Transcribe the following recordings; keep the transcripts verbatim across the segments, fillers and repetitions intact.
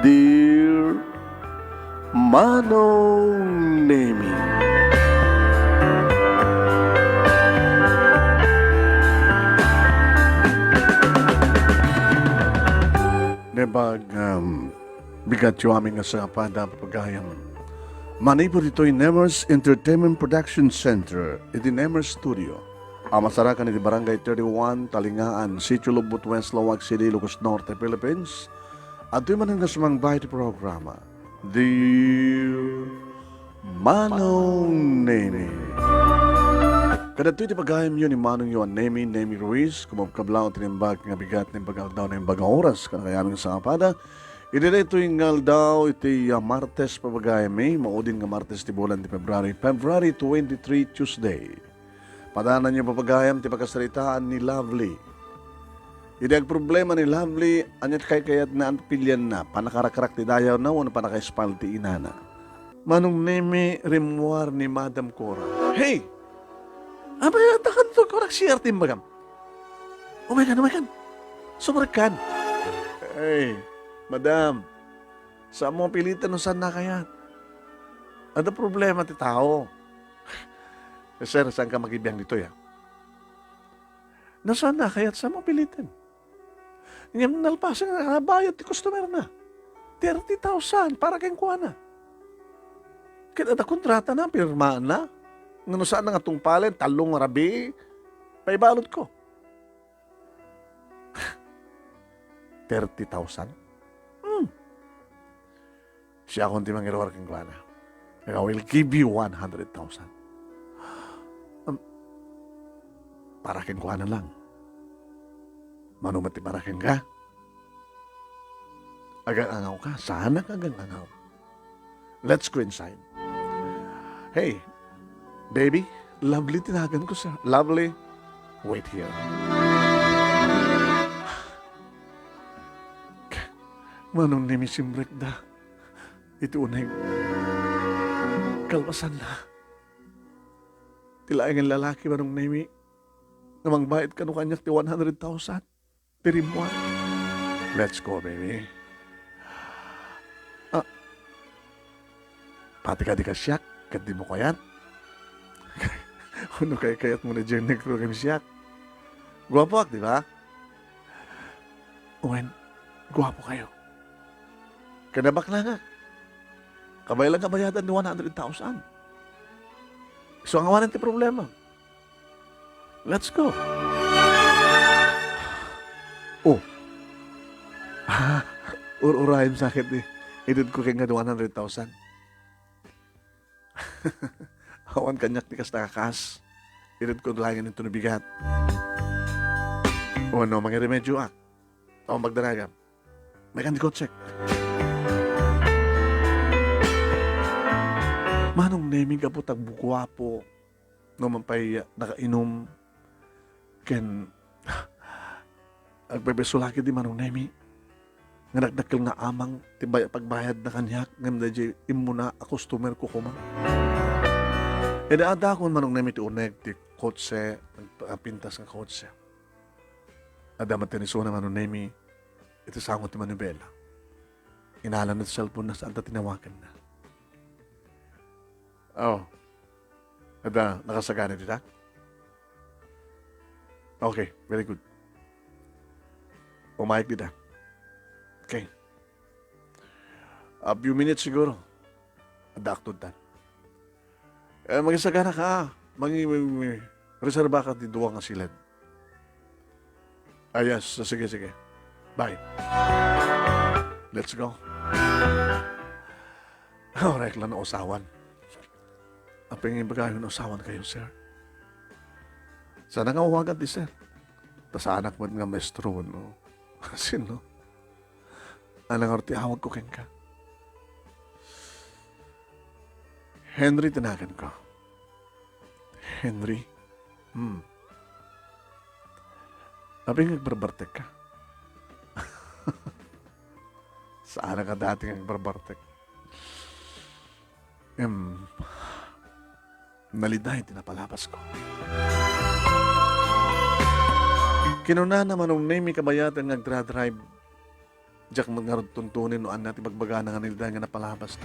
Dear Manong Nemi. Naimbag, um, bigat yo amin nga sangapad a pagayam. Manipud ditoy Nemers Entertainment Production Center, iti Nemers Studio, a masarakan iti Barangay thirty-one, Talingaan, Sitio Lugbut West, Laoag City, Ilocos Norte, Philippines. Adtoy manen nga sumangba iti programa, Dear Manong Nemi. Kadagitoy ti pagayamyo ni Manong yo a Nemi, Nemi Ruiz, kumabkablaw ti naimbag nga bigat, naimbag nga aldaw, naimbag nga oras, kadagitoy amin nga sangapad. Iti daytoy nga aldaw, iti, ah, Martes, pagayammi, maudin nga Martes ti bulan ti February, February twenty-three, Tuesday. Padananyo, pagayam, ti pakasaritaan ni Lovely. Idi agproblema ni Lovely, ania ti kaykayatna a pilianna, panakarakrak ti dayawna wenno panakaispal ti inana? Manong Nemi, rimmuar ni Madam Cora. Hey! Abay, adda kanto, Cora, C R ti imbagam. Umaykan, umaykan. Sumrekkan. Hey, Madam, saanmo piliten no saanna kayat. Adda problema ti tao. Eh, sir, saanka magibiang ditoy, ah? No saanna kayat, saanmo piliten. Ngem nalpasen nga nabayad ti customer na. Thirty thousand para kenkuana. Ket adda kontratana, pirmaanna. Nga no saanna nga tungpalen, tallo nga rabii, paibaludko. Thirty thousand? Hmm. Siakon ti mangiruar kenkuana. I will give you one hundred thousand. Um, para kenkuana lang. Mano met ti para kenka? Agang-angaw ka? Saanak agang-angaw. Let's go inside. Hey, baby, Lovely ti naganko, sir. Lovely, wait here. Manong Nemi, simrekda iti uneg. Kalpasanna, ti laengen lalaki, Manong Nemi, nga mangbayad kano kaniak ti one hundred thousand ti rimmuar. Let's go, baby. Ah, pati kadi ka siak, ket dimo kayat? Wenno kaykayatmo ni Jeng Negro ken siak? Guapoak, di ba? Wen, guapo kayo. Ken nabaknangak. Kabay lang nga bayadan ti one hundred thousand. Isu nga awanen ti problema. Let's go. Oh. Ah, ur-urayem sa ket ni. Itedko kenka ti one hundred thousand. Awan kaniak ti kasta nga kas. Itedko laengen intono bigat. Wenno, mangiremedioak. Awan pagdaragam. Mekan di kotsek. Manong Nemi, gapu ta guapo, no man pay nakainom, ken agpepeso la ketdi, Manong Nemi, nga dakdakkel nga amang ti bay-, pagbayadna kaniak, ngem daydiay immuna a customer ko koma. Ida adakon, Manong Nemi, ti uneg ti kotse, nagpintas nga kotse. Adda met ti isuna, Manong Nemi, iti sango ti manibela. Inalana ti cellphone-na, saan ta tinawaganna. Oh. Adda, nakasagana dita? Okay, very good. Umayek dita. Okay. A few minutes siguro. Adda akto ditan. Eh, magisagana ka. Mangi-, mangi-, reserba ka ti dua nga siled. Ah, yes. Sige, sige. Bye. Let's go. Uray la no usawan. Apay nga ibaga nga usawan kayo, sir? Saan nga awagan ti sir? Ta saanak met nga maestro, no? Sino? Ania ngarud ti awag ko kenka? Henry ti nagan ko. Henry? Hmm. Apay nga agbarbartek ka? Saan ka dati nga agbarbartek? Em, naliday ti napalabas ko. Kinunana, Manong Nemi, kabayatan nga agdra-drive. Diak met ngarud tuntunen no ania ti bagbagana nga nilda nga napalabasna.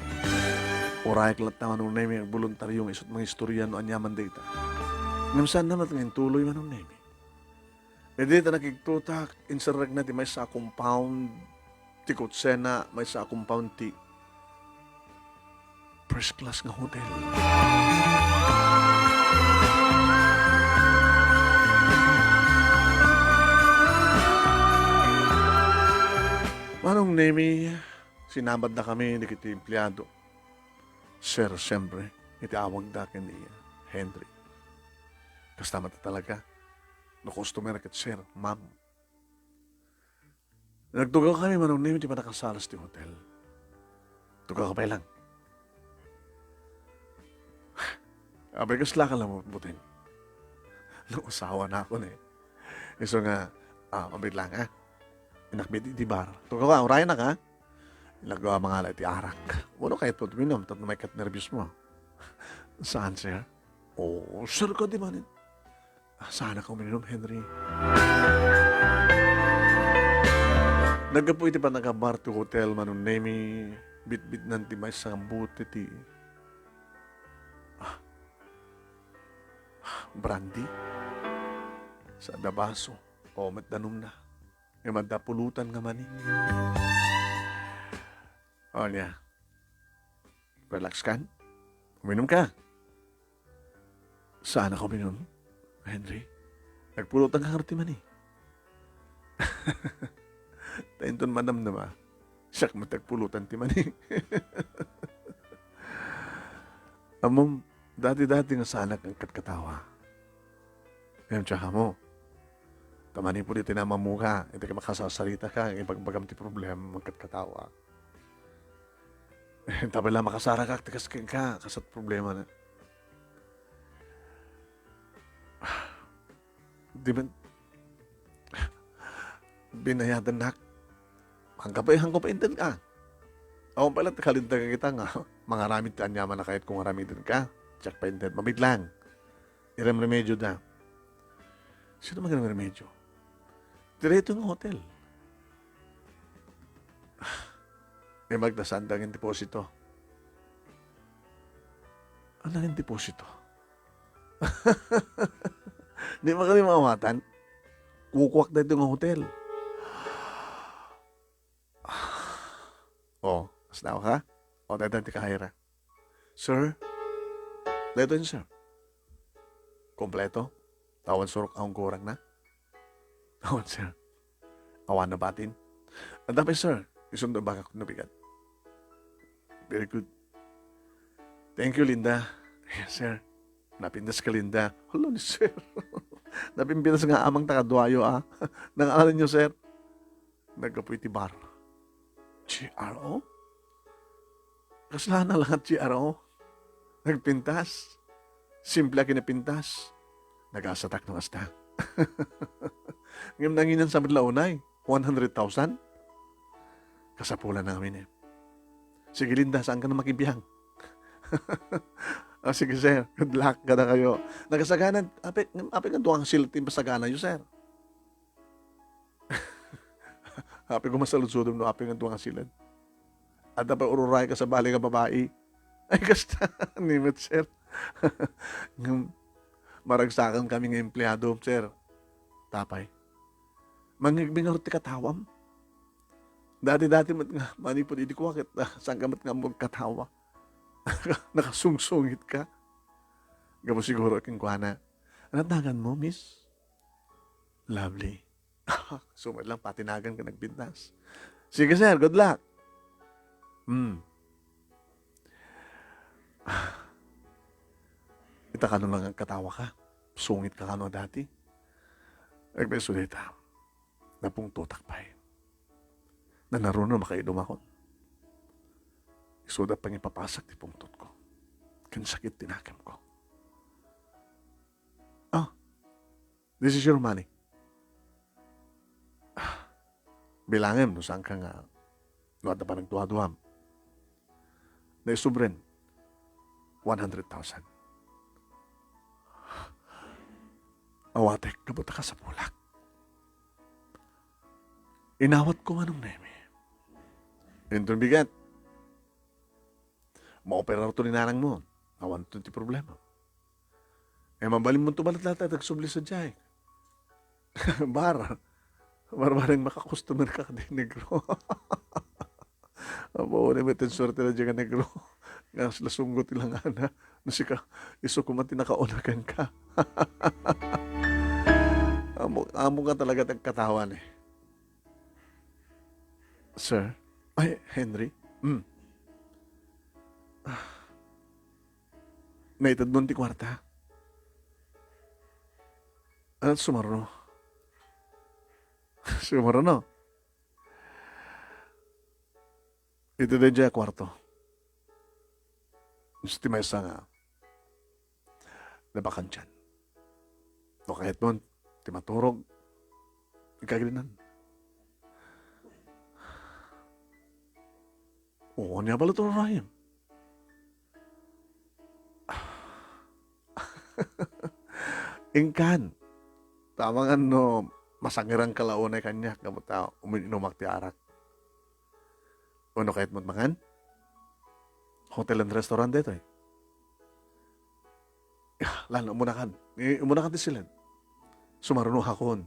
Urayak latta, Manong Nemi, agboluntario nga isut mangistorya no aniaman dayta. Ngem saanna met nga intuloy, Manong Nemi. Idi ta nakigtotak, inserrekna ti maysa a compound ti kotsena, maysa a compound ti first class nga hotel. Manong Nemi, sinabadda kami dagiti empleado. Sir, siempre, iti awagda ken ni Henry. Kasta met talaga. No customer ket sir, ma'am. Nagtugaw kami, Manong Nemi, ti pannakasalas ti hotel. Tugaw ka pay lang. Apay, kasla ka lang, Buteng. Nausawanakon, eh. Isu nga, ah, abit lang, ah. Inakbit iti bar. Tugaw ka, urayanak, ah. Ilagyo a mangala iti arak. Uno kayat uminum, tapno maikkat nerbios mo. Saan, sir? Oh, sir ka di manen. Ah, saannak uminum, Henry? Naggapu iti pannakabar ti hotel, Manong Nemi, bitbitnan ti maysa nga bote ti, ah, brandy. Sada baso, o met danumna. Ngem adda pulutan nga mani. O, nia. Relax kan? Uminum ka. Saannak uminum, Henry? Nagpulutan ka ngarud ti mani. Ta inton manamnama, siak met ti agpulutan ti mani. Ammom, dati-dati nga saanak nga agkatkatawa. Ngem tsaka mo, ta manipud iti namamuka, iti makasasarita ka, ibagbagam ti problema, agkatkatawa. Tapno la makasarakak ti kas kenka, kasat problema na. Di man, binayadannak. Hangka pa, hangka pa inted ka. Awan pay la ti kalintegak ita nga mangaramid ti aniaman a kayatko nga aramiden ka. Diak pay inted. Mabitlang. Iremremedioda. Sino man nga iremremedioda? Diretso nga hotel. May magdasaan daging deposito. Ano naging deposito? Di ba kami maawatan? Kukuak dito nga hotel. Oh, kasla ka? O, dayta ti kaayra. Sir? Daytoy, sir. Kompleto? Awan surok a kurang na? Awan, sir. Awan na batin? Adda pay, sir. Isunod a bagak no bigat. Very good. Thank you, Linda. Yes, sir. Napintas ka, Linda. Hala ni sir. Napintas nga amang ta kaduayo, ah. Nangalan niyo, sir? Naggapu iti bar. G R O? Kasla na lang at G R O? Nagpintas. Simple a kinapintas. Nagasatak no kasta. Ngem nanginan sa met la unay, one hundred thousand? Kasapulan na ngamin, eh. Sige, Linda, saan ka na makibiang? Ah, sige, sir. Good luck kada kayo. Nagasagana, apay, apay nga duang silid ti masagana yo, sir? Apay ko masaludsodom no apay nga duang silid. Adda pay ururay ka sa bali nga babai. Ay, kasta, ni met, sir. Ngem, maragsakan kami nga empleado, sir. Tapay. Mangngegmi ngarud ti katawam. Dati-dati met nga, manipud idi kuakit, ah, saan ka met nga agkatawa? Nakasungsungit ka. Gapu siguro kenkuana. Ano nagan mo, miss? Lovely. Sumad lang, patinagan ka, nagpintas. Sige, sir, good luck. Hmm. Ita kano lang agkatawa ka. Sungit ka kano dati. Agbeso dita. Napungtotak pay. Nanaruno makaidum akon. Isuda pangipapasak ti pungtotko. Ken sakit ti nakemko. Ah, this is your money. Ah, bilangem no saan ka nga, no adda panagduaduam. Naisubren, one hundred thousand. Awatek, gapu ta kasapulak. Inawatko, Manong Nemi. Inton bigat, maoperarto ni nanangmo. Awan to ti problema. E, mabalinmonto balet latta ti agsubli sadiay. Bar. Barbareng makakustomer ka kadi, negro. Apo, ni met ti suerte na diay nga negro. Nga sila sunggo ti langana. No sika, isu koma ti nakauna kenka. Amo, amo ka talaga ti agkatawan, e. Sir? Ay, Henry? Hmm. Ah. Naitedmon ti kuarta? Ania ti sumaruno? Sumaruno? Iti daydiay a kuarto. Isu ti maysa nga nabakantian. No kayatmon ti maturog, ikagrinan. Oo, ania balet urayem? Inkan. Ta amangan no masangeranka la unay kaniak, gapu ta umin-inumak ti arak. Wenno kayatmo mangan? Hotel and restaurant daytoy. Ah, lan, umunakan. Eh, umunakan ti siled. Sumarunoakon.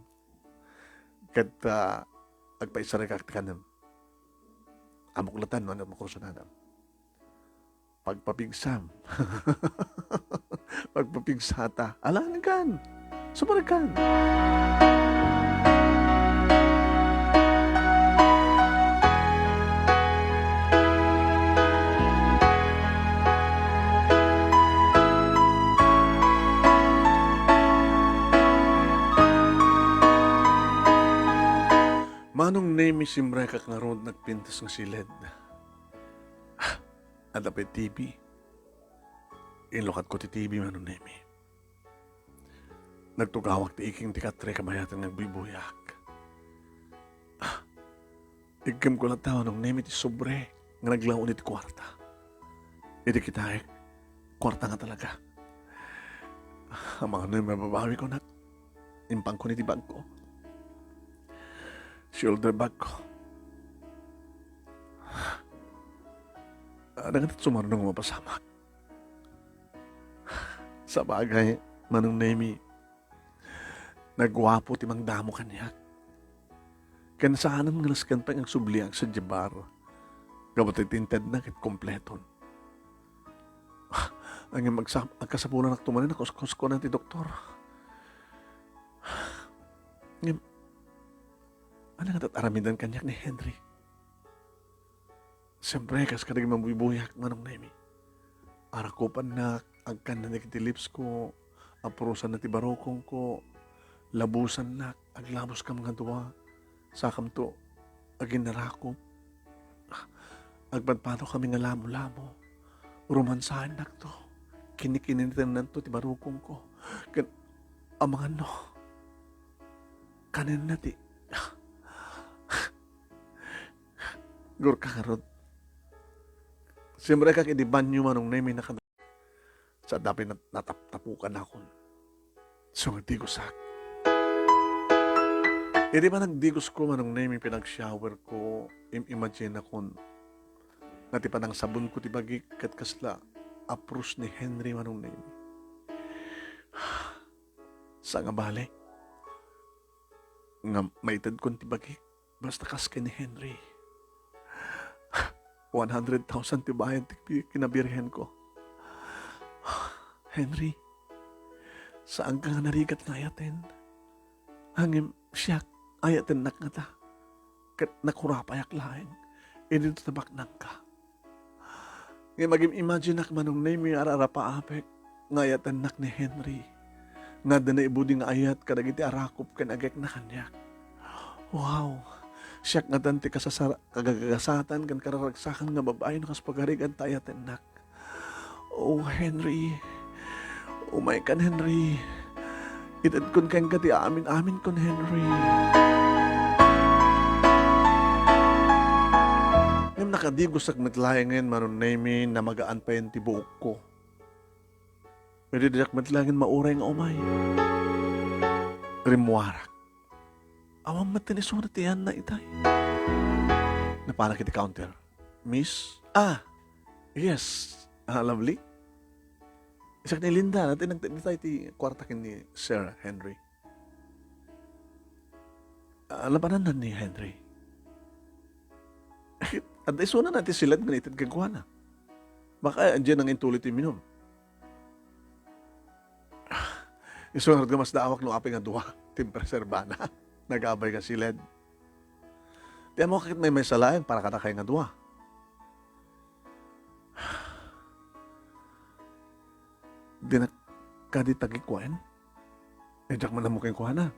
Ket, ah, agpaisarikak ti kanem. Ammok latta no ania ti makursunadam. Pagpapigsam. Pagpapigsata. Alangan kan. Sumaragkan. Manong Nemi, simrekak ngarud nagpintas nga siled. Adda pay T V. Inlukatko ti T V, Manong Nemi. Nagtugawak ti iking ti katre kamayaten nga agbuybuyak. Ah, iggem ko latta, Manong Nemi, ti sobre nga naglaon iti kuarta. Idi kitaek, kuarta nga talaga. Ah, amangan no mababawiko, nak. Impanko iti bagko. Shoulder bagko. Adda nga ti sumaruno nga mapasamak. Sabagay, Manong Nemi, naguapo ti mangdamo kaniak. Ken saanen nga nasken pay nga agsubliak sadiay bar. Gapu ta ti intedna ket kompleton. Ah, ngem agsa-, agkasapulannakto manen a kuskus, kunan ti doktor. Ngem, ania nga tat-aramidan kaniak ni Henry? Siempre, kas kadagiti mabuybuyak, Manong Nemi. Arakupannak, agkanna dagiti lips ko, apurosanna ti barukongko, labusannak, aglabuskam nga dua, sakamto, aginnarakop. Agpadpadokami nga lamo-lamo, romansaennakto, kinikininitennanto ti barukongko. Ken, amangan no, kanenna ti, Gurka ngarud. Simrekak idi banyo, Manong Nemi, nakad-, sa dapi nat-, nataptapukannakon. Sumagdigosak. Idi panagdigosko, Manong Nemi, pinagshowerko, im-imaginakon nga ti panangsabonko ti bagik ket kasla apros ni Henry, Manong Nemi. Saan nga bale nga maitedkon ti bagik? Basta kas ken ni Henry. One hundred thousand ti bayad ti pi-, kinabirhenko. Henry, saanka nga narigat nga ayaten. Ngem siak, ayatennak ngata. Ket nakurapayak laeng. Idi tabaknangka. Ngem agim-imagineak, Manong Nemi, nga ar-arapaapek nga ayatennak ni Henry, nga adda naibudi nga ayat kadagiti arakop ken agekna kaniak. Wow! Siak ngatan ti kasasar-, kagagasatan ken kararagsakan nga babbai no kas pagarigan ta ayatennak. Oh, Henry. Umaykan, Henry. Itedkon kenka ti amin-aminkon, Henry. Ngem nakadigosak met laengen, Manong Nemi, namagaan payen ti buokko. Idi diak met laengen mauray nga umay. Rimmuarak. Awan met ti naisuna ti yanna itay. Napanak iti counter. Miss? Ah, yes. Ah, Lovely? Isak ni Linda, nati nagdita iti kuarta ken ni Sir Henry. Ah, napananna ni Henry. Adda isuna na ti siled nga ited kenkuana. Baka, eh, diyan nang intulit ti minum. Isu nga masdaawak no apay nga dua ti impreserbana. Nagabay nga siled. Ti ammok ket maymaysa laeng para kadakay nga dua. Dinak kadi tagikuaen? Eh, diak man ammo kenkuana.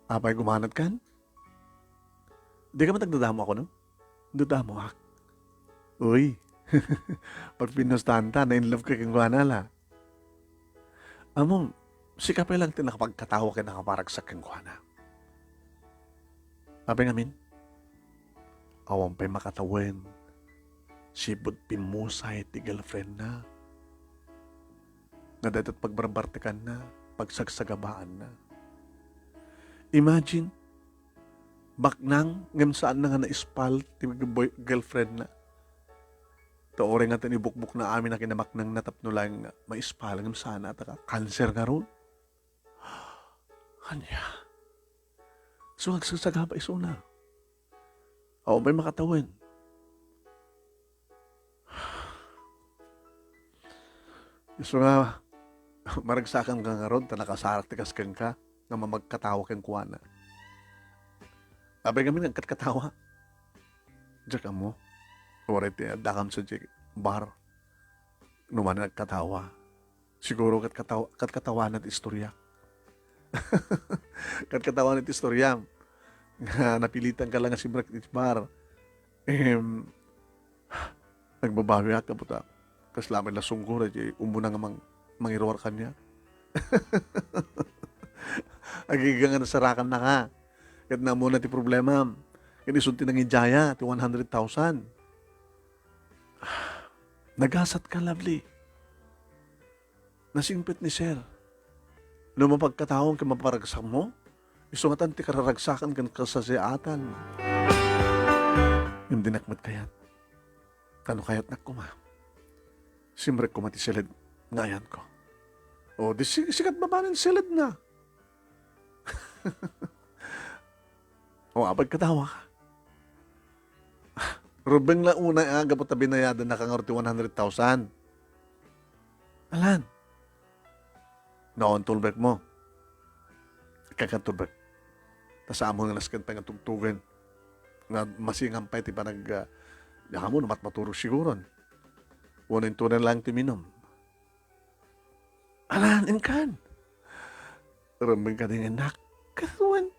Apay gumanat kan? Di ka man nagdadamo ako, no? Dadamoak. Uy. Pagpinustan ta, na-in love ka kenkuana la. Ammom, sika pay lang ti nakapagkatawa ken nakaparagsak kenkuana. Apay ngamin, awan pay makatawen, sipud pimmusay ti girlfriendna. Nga daytoy pagbarbartekanna, pagsagsagabaanna. Imagine, baknang ngem saanna nga naispal ti boy-, girlfriendna. Ta uray nga ti inibukbokna amin a kinamaknangna tapno laeng maispal ngem saanna ta ka-, cancer ngarud. Ania? So, agsagsagaba isuna. Awan pay makatawen. Isu nga, maragsakan ka ngarud, ta nakasarak ti kas kenka, nga mamagkatawa kenkuana. Apay ngamin nga agkatkatawa. Diak ammo. Uray ti addakam sadiay bar. Numan nagkatawa. Siguro kat kataw-, kat katawanan ti istorya. Kat katawanan ti istorya. Nga napilitan ka lang nga simrek iti bar. Em, nagbabawiak, kaputa. Kasla met la sunggor, iti umuna nga mang-, mangiruar kaniak. Agiga nga nasarakan na ka. Ket namuna ti problema. Ket isu ti nangidiaya, ti one hundred thousand. Nagasat ka, Lovely. Nasingpet ni Sir. No mapagkatawaem ken maparagsakmo, isu ngatan ti kararagsakan ken kasasiaatan. Ngem dinak met kayat. Ta no kayatnak koma, simrek koma ti siled nga ayanko. O, di si-, sikat babanen siledna. O, apay katawa ka. Rubeng la unay a, gapu ta binayadan na ka ngarud ti one hundred thousand. Alan. Naon tulbek mo? Kakan tulbek. Ta saan mo nga nasken pay nga tugtugen. Nga masingan pay ti panag-, ah, diak ammo no matmaturog siguron. Wenno intunen lang ti minum. Alan, inkan. Rembeng ka din, anak. Katawan.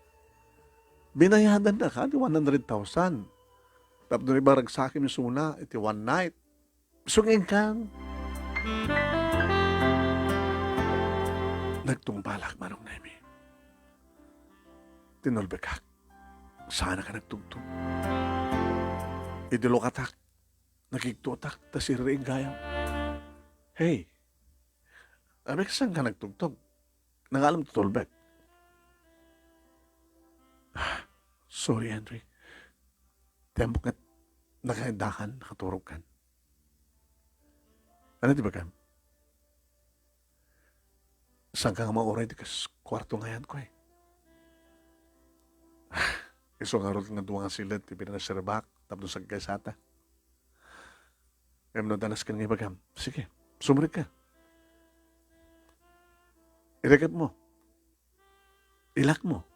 Binayadan na ka, ti one hundred thousand. Tapno ibaragsakim isuna, iti one night. Sungin kan. Nagtungpalak, Manong Nemi. Tinulbekak. Saan ka nagtugtog. Idilukatak. Nakigtutak, ta sirri gayam. Hey, apay saan ka nagtugtog? Nangalam ti tulbek. Ah, sorry, Henry. Ti ammok nga nakaiddakan, nakaturog kan. Ano ti bagam? Saan ka nga mauray ti kas-, kuarto nga ayanko, eh? Isu ngarud nga dua nga siled ti pinaserbaak tapno sagkaysata. Ngem no adda nasken nga ibagam, sige, sumrek ka. Irekep mo. Ilak mo.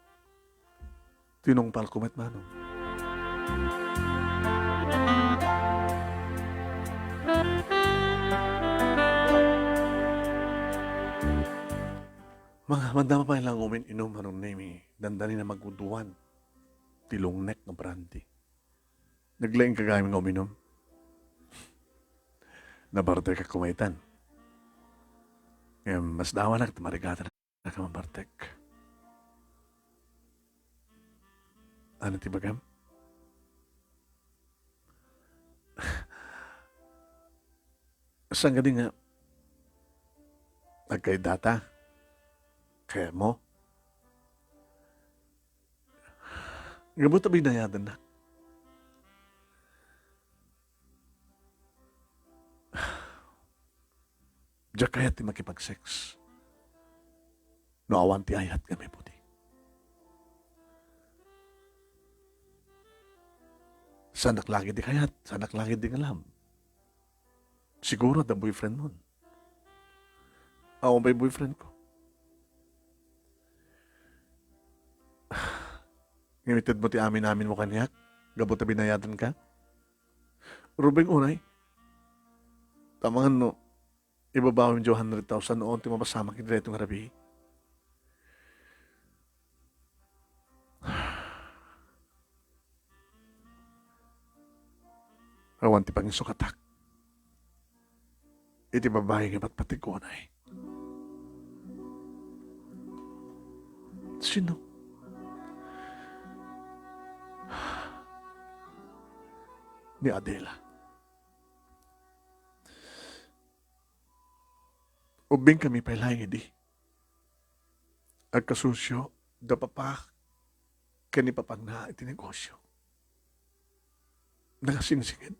Tinungpal ko met, Manong. Mga madama pay lang umin-inum, Manong Nemi, dandani na maguduan ti lungnek nga brandy. Naglaing ka gayam nga uminum. Nabartek a kumaytan. Ngem masdawanak ti marigatan a kamanbartek. Ano ti bagam? Saan kadi nga agkaydata? Kayatmo? Gapu ta binayadannak. Diak kayat ti makipag-sex no awan ti ayat nga maiputi. Saanak la ketdi kayat, saanak la ketdi nga love. Siguro adda boyfriend mon. Awan pay boyfriend ko. Ngem itedmo ti amin-aminmo kaniak, gapu ta binayadanka? Rubeng, unay. Tamangan no ibabawim diay hundred thousand no awan ti mapasamak iti daytoy nga rabii. Awan ti pangisukatak iti babai nga ipatpategko, unay. Sino? Ni Adela. Ubbingkami pay laeng idi. Agkasosio da papa ken ni papangna iti negosio. Nakasingsinged.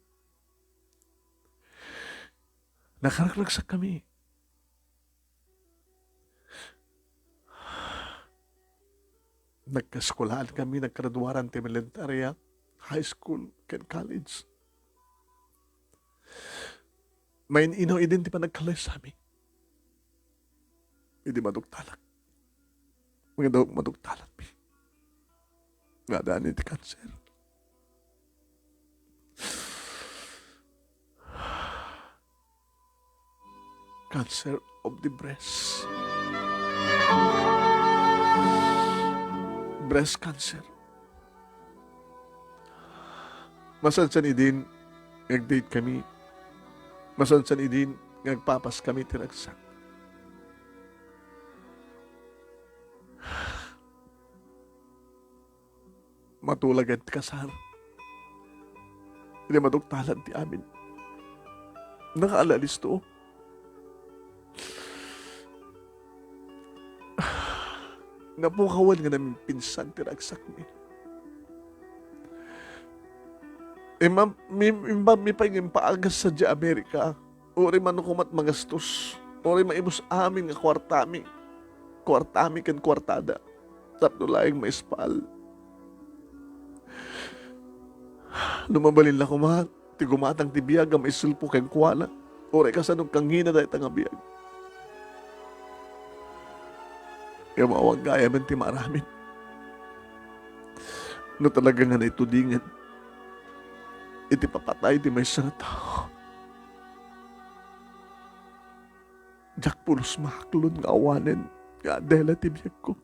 Nakaragsakkami. Nagkaeskuelaankami, naggraduaran ti elementarya, high school, ken college. Main-inaw idin ti panagkalaysami. Idi maduktalak. Nga daw maduktalakmi. Nga adda ni ti kanser. Cancer of the breast. Breast cancer. Masansan idin nga agdate kami. Masansan idin nga agpapas kami ti ragsak. Matulagan ti kasar. Idi maduktalan ti amin. Nakaalisto. Napukawan nga namimpinsan ti ragsakmi. Imam-, mim-, imbagmi pay nga impaagas sadiay Amerika. Uray mano koma ti magastos. Uray maibus amin nga kuartami. Kuartami ken kuartada. Tapno laeng maispal. No mabalin la koma ti gumatang ti biag a maisulpo kenkuana, uray kasano kangina dayta nga biag. Ngem awan gayam ti maaramid. No talaga nga naitudingen iti papatay ti maysa nga tao. Diak pulos maaklon nga awanen nga Adela ti biagko.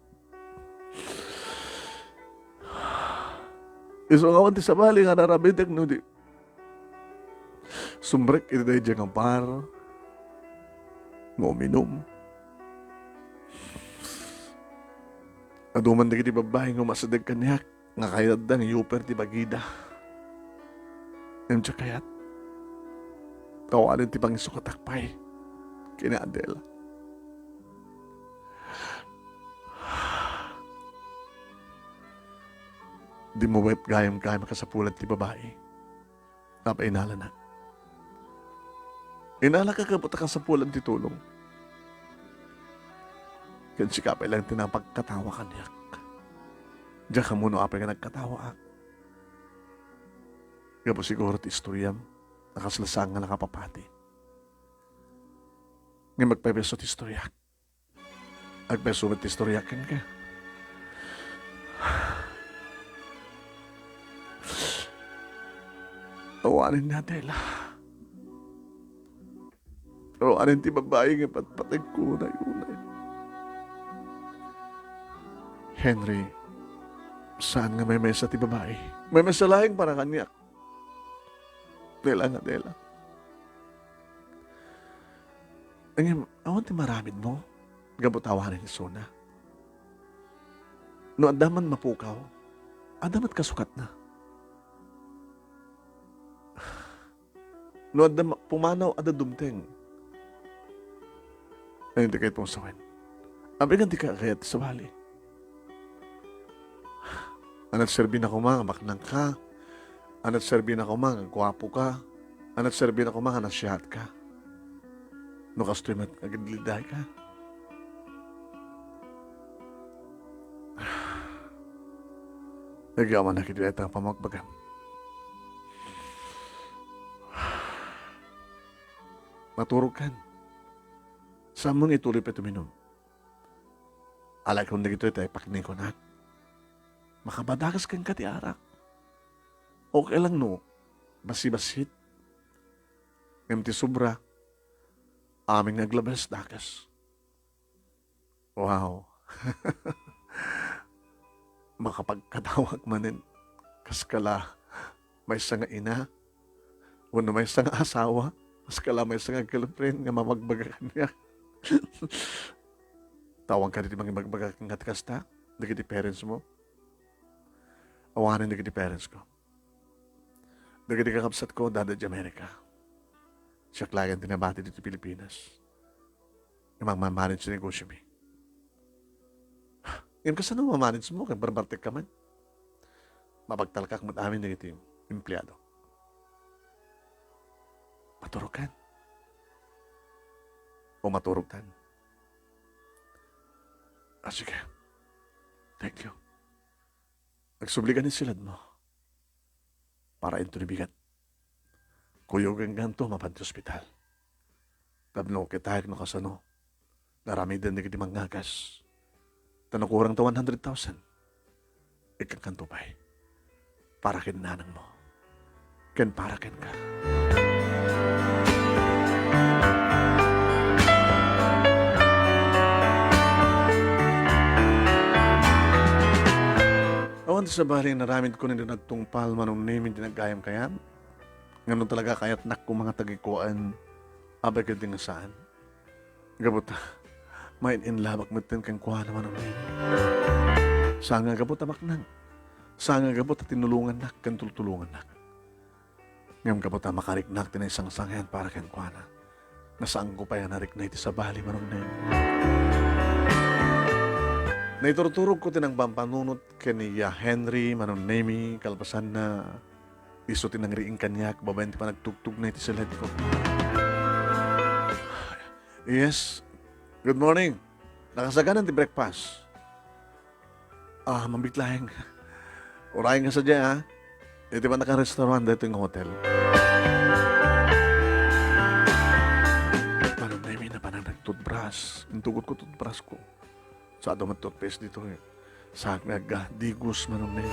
Isu nga awan ti sabali nga ar-aramidek no di sumrek iti daydiay nga bar nga uminum. Adu man dagiti babbai nga umasideg kaniak nga kayatda nga iuper ti bagida. Ngem diak kayat. Awanen ti pangisukatak pay ken ni Adela. Dimo met gayam-gayam a kasapulan ti babai. Apay inalana. Inalaka gapu ta kasapulan ti tulong. Ken sika pay laeng ti napagkatawa kaniak. Diak ammo no apay nga nagkatawaak. Gapu siguro ti istoriam a kasla saan nga nakapapati. Ngem agpayso ti istoriak. Agpayso met ti istoriak kenka. Awanen ni Adela. Awanen ti babai nga patpategko unay-unay. Henry, saan nga maymaysa ti babai? Maymaysa laeng para kaniak. Dela nga Adela. Ngem, awan ti maaramidmo gapu ta awanen isuna. No adda man mapukaw, adda met kasukatna. No adda ma-, pumanaw, adda dumteng. Ania ti kayatmo sawen? Apay nga dika kayat ti sabali? Ania ti serbina koma nga baknangka? Ania ti serbina koma nga guapoka? Ania ti serbina koma nga nasiatka? No kastoy met, agidlidayka. Nagyamanak iti dayta nga pammagbagam. Maturogkan. Saan mo nga ituloy pay tuminom? Alakon dagitoy ta ipaknikunak. Makabadakas kenka ti arak. Okay lang no, basi-basit. Ngem ti sobra, amin nga aglabes, dakes. Wow. Makapagkadawak manen. Kas kala, maysa nga ina. Wenno maysa nga asawa. Kas kala, maysa nga girlfriend nga mamagbaga kaniak. Awan kadi ti mangibagbaga kenka ti kasta? Dagiti parents mo? Awanen dagiti parents ko. Dagiti kakabsat ko, adda idiay Amerika. Siak laeng ti nabati ditoy Pilipinas. Nga mangmamanage ti negosyo mi. Ngem kasano mamanage mo? Kay barbartek ka man. Mabagtalkak met amin dagiti empleado. Maturogkan. O maturogtan. Ah, sige. Thank you. Agsubli ka ni silad mo. Para into ni bigat. Kuyogenkanto mapan ti ospital. Tapno kitaek no kasano nga aramiden dagiti mangngagas. Ta no kurang ta one hundred thousand, ikkankanto pay. Para ken nanang mo. Ken para kenka. Awan ti sabali nga inaramidko nga nagtungpal, Manong Nemy, ti naggayam kayat. Ngem no talaga kayatnak koma nga tagikuaen, abay ket di nga saan. Gapu ta, main-inlabak metten kenkuana, Manong Nemy. Saan nga gapu ta maknang. Saan nga gapu ta tinulongannak ken tultulongannak. Ngem gapu ta makariknak ti naisangsangian para kenkuana, nga saanko pay a narikna iti sabali, Manong Nemy. Naiturturogko ti nangpampanunot ken ni Ya Henry, Manong Nemy, kalpasanna, isu ti nangriing kaniak babaen ti panagtugtogna iti siledko. Yes. Good morning. Nakasaganan ti breakfast. Ah, mabiit laeng. Uray nga sadiay, ah. Iti pannaka-restaurant daytoy nga hotel. Manong Nemy, napanak nag-toothbrush. Intugotko toothbrushko. Sa adu met toothpaste ditoy. Saak nga agdigos, Manong Nemy.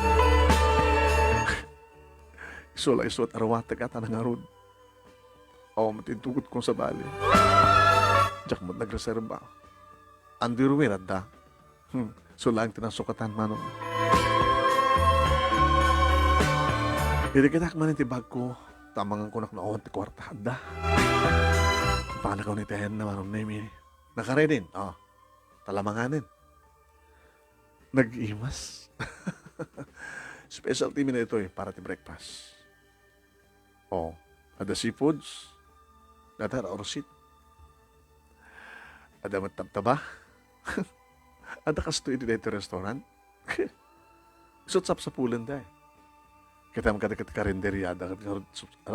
Isu la isu ti aruatek a ta nangarud. Awan met intugotko sabali. Diak met nagreserba. Underwear adda. Hmm, isu laeng ti nasukatan, Manong. Idi kitak manen ti bagko, ta amangan ko no awan ti kuarta adda. Panakaw ni Tehen na, Manong Nemy. Nakaredin, oh. Talamanganen. Nag-imas. Specialty mi na itoy para ti breakfast. Oh, adda seafoods, adda arsit. Adda met tabtaba. Adda kastoy iti daytoy restaurant. Isu ti sapsapulenda, eh. Kitam kadi ket karinderia, adda ket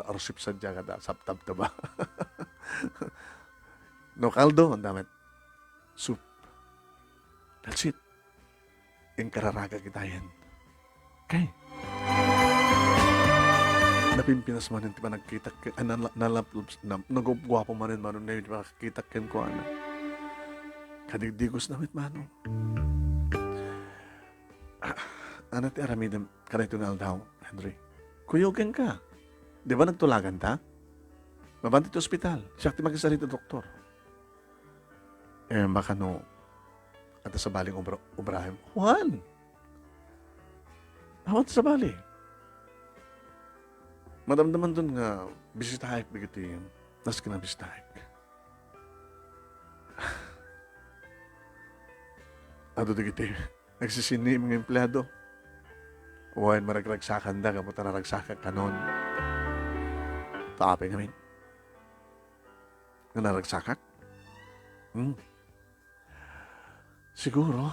arsit sadiay, adda sap-, tabtaba. No kaldo, adda met soup. That's it. Inkararaga kitayen. Okay. Napimpinas manen ti panagkitak ken, ah, nala-, nalap-, na-, nagupguapo manen, Manong Nemy, ti panagkitak kenkuana. Kadigdigos na met, Manong. Ah, ania ti aramidem kadaytoy nga aldaw, Henry? Kuyogenka. Di ba nagtulaganta? Mapan ti ospital. Siak ti makisarita, doktor. Eh, baka no, adda sabali nga obra-, obraem. Juan! Awan ti sabali. Madamdamanton nga bisitaek dagiti, nas kinabisitaek. Adu dagiti nagsisinni nga empleado. Wen, maragragsakanda gapu ta naragsak kanon. Ta apay ngamin. Nga naragsakak? Hmm. Siguro,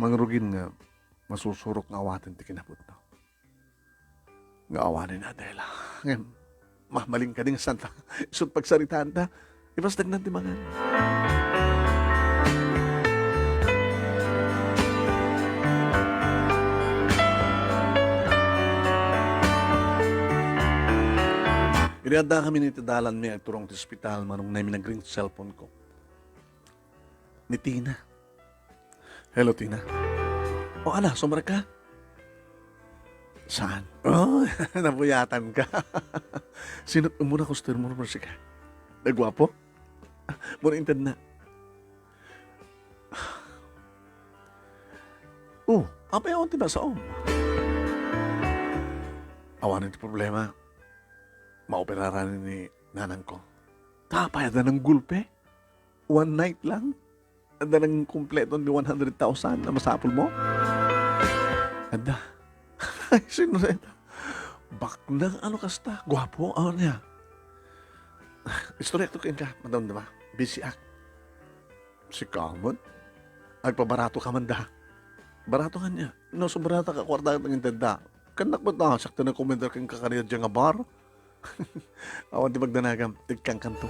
mangrugin nga masusurok nga awaten ti kinapudno. Nga awanen, Adela. Ngem, mamalin kadi nga santa. Isu ti pagsaritaanta. Ipasdagnan ti mangan. Idi adda kami iti dalan, mi agturong ti ospital, manong nay minagring ti cellphone ko. Ni Tina. Hello, Tina. O, ala, sumrek ka? Saan? Oh, nabuyatan ka. Sino umuna customer mo, Jessica? Nagwapo? Mura inted na. Oh, apay awan ti masaom? Awan ti problema. Maoperaran ni nanang ko. Tapay, adda nang gulpe? One night lang? Adda nang kumpleto ni one hundred thousand na masapul mo? Adda. Ay, sino na ito? Baknang ano kasta? Gwapo? Ano niya? Istorya to kayo ka, madam, diba? Busy ak. Si Kamon? Agpabarato ka man da. Barato ka niya. No, sobrang ta ka kwarta ang intenda. Kanak mo ta, sakto na kumendar kang kakariya dyan nga bar. Awan ti magdanagam, tigkang kanto.